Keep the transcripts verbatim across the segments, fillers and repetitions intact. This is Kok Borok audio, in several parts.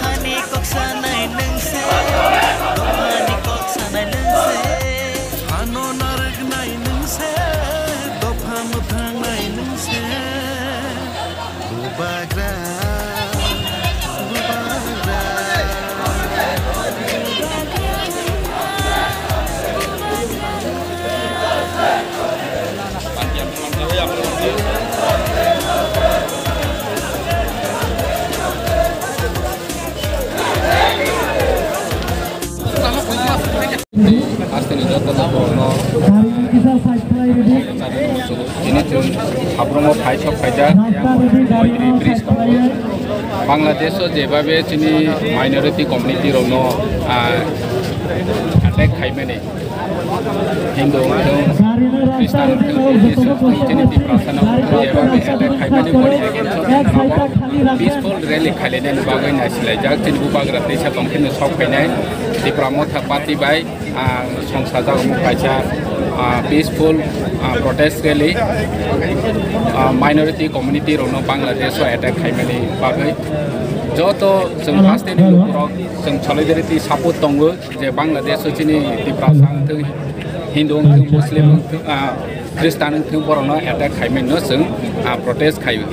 Hani kok sanai nwng se, dophani kok sanai nwng se. Hano narwknai nwng se, dopha mwthangnai nwng se. Bubagra, bubagra. Hasteni joto borokno tini chwng habromo phai sok phaijak, Maitri bridge tongo. Bangladesh o jebabe chini minority community rokno, ah, attack khaimani. Hindu wngthung, Christian wngthung, Buddhist wngthung, chini Tiprasano wngthung, jebabe attack khaimani boni against o peaceful rally khailainani bagwi naisilajak. Chini bubagra teisa tongkheno sok phainai Tipra Motha Party bai, ah, songsajak omo kaisa, ah, peaceful, ah, protest rally, ah, minority community rokno Bangladesh o attack khaimani bagwi. Joto chwng hasteni lukurok chwng solidarity support tongo. Je Bangladesh o chini Tiprasa wngthung, Hindu wngthung, Muslim wngthung, ah, Christian wngthung, borokno attack khaimani no chwng, ah, protest khaio.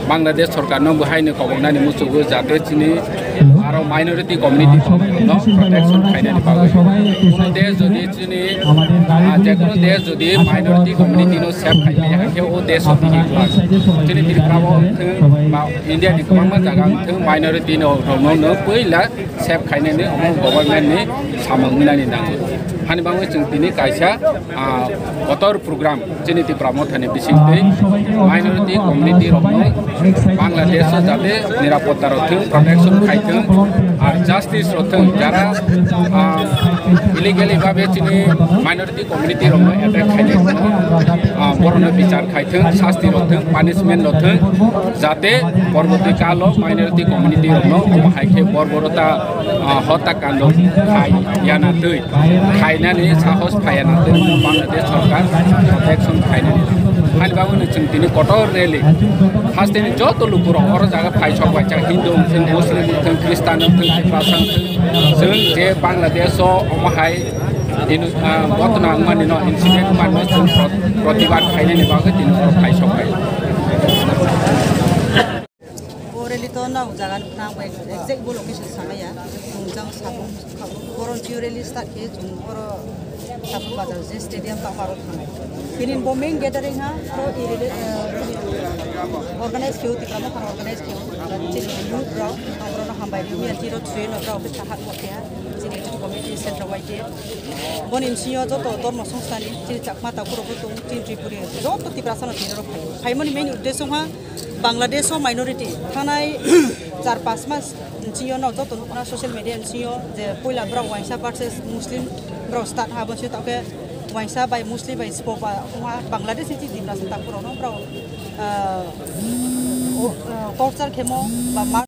Bangladesh sorkarno bo haino koboknani muchugo jate chini aro minority community no protection khainani bagwi. Kuno desh jodi chini, ah, je kuno desh jodi minority community no save khaimani hakhe o desh o tini glak. Chini Tripura o wngthung ba India ni kwbangma jaga wngthung minority no rokno no puila save khainani omo government ni samung wngnani nango. Hani bagwi chwng tini kaisa, ah, kotor program chini Tipra Mothani bisingtwi minority community rokno Bangladesh o jate nirapotta rok thwng, protection khai thwng, ar justice rok thwng, jara, ah, illegally babe chini minority community rokno attack khainai rokno, ah, borokno bichar khai thwng, sasti rok thwng, punishment rok thwng, jate porborti kalo minority community rokno omo hai khe borborota, ah, hotya kando khai yana twi, khainani sahos phai yana twi Bangladesh sorkar protection khainani. Hani bagwino chwng tini kotor rally hasteni joto lukurok oro jaga phai sok bai cha, Hindu wngthwng, Muslim wngthwng, Christian wngthwng, Tiprasa wngthwng, chwng je Bangladesh o omo hai Hino, ah, ghotona wngmani no, incident wngmani no chwng pro-, protibad khainani bagwi tini oro phai sok bai. O rally to nang jaga nang bai exact bo location samaya. Nung jang sabung boron jiyo rally start khe chung oro Sabung bazar je stadium ta paro thang. Tini bo main gathering ha pro i rally, eh, organize khe Tipra Motha organize khe chini youth rok oro no hambai ri ya tiro three no rok ta hak bo khe. Chini committee central wai khe. Boni M C O joto dormo songstani, chini Chakma Takhurok bo tongo, chini Tripuri, joto Tiprasa no tini rok phai. Phaimani main uddesho ha Bangladesh o minority, thanai char panch mas bisingo no joto nukna social media bisingo je puila borok waisa versus Muslim borok start ha, bo se tokhe waisa bai Muslim bai spo ba wngma Bangladesh ni Tiprasa Takhurok no borok, ah, o, ah, torture khemo ba ma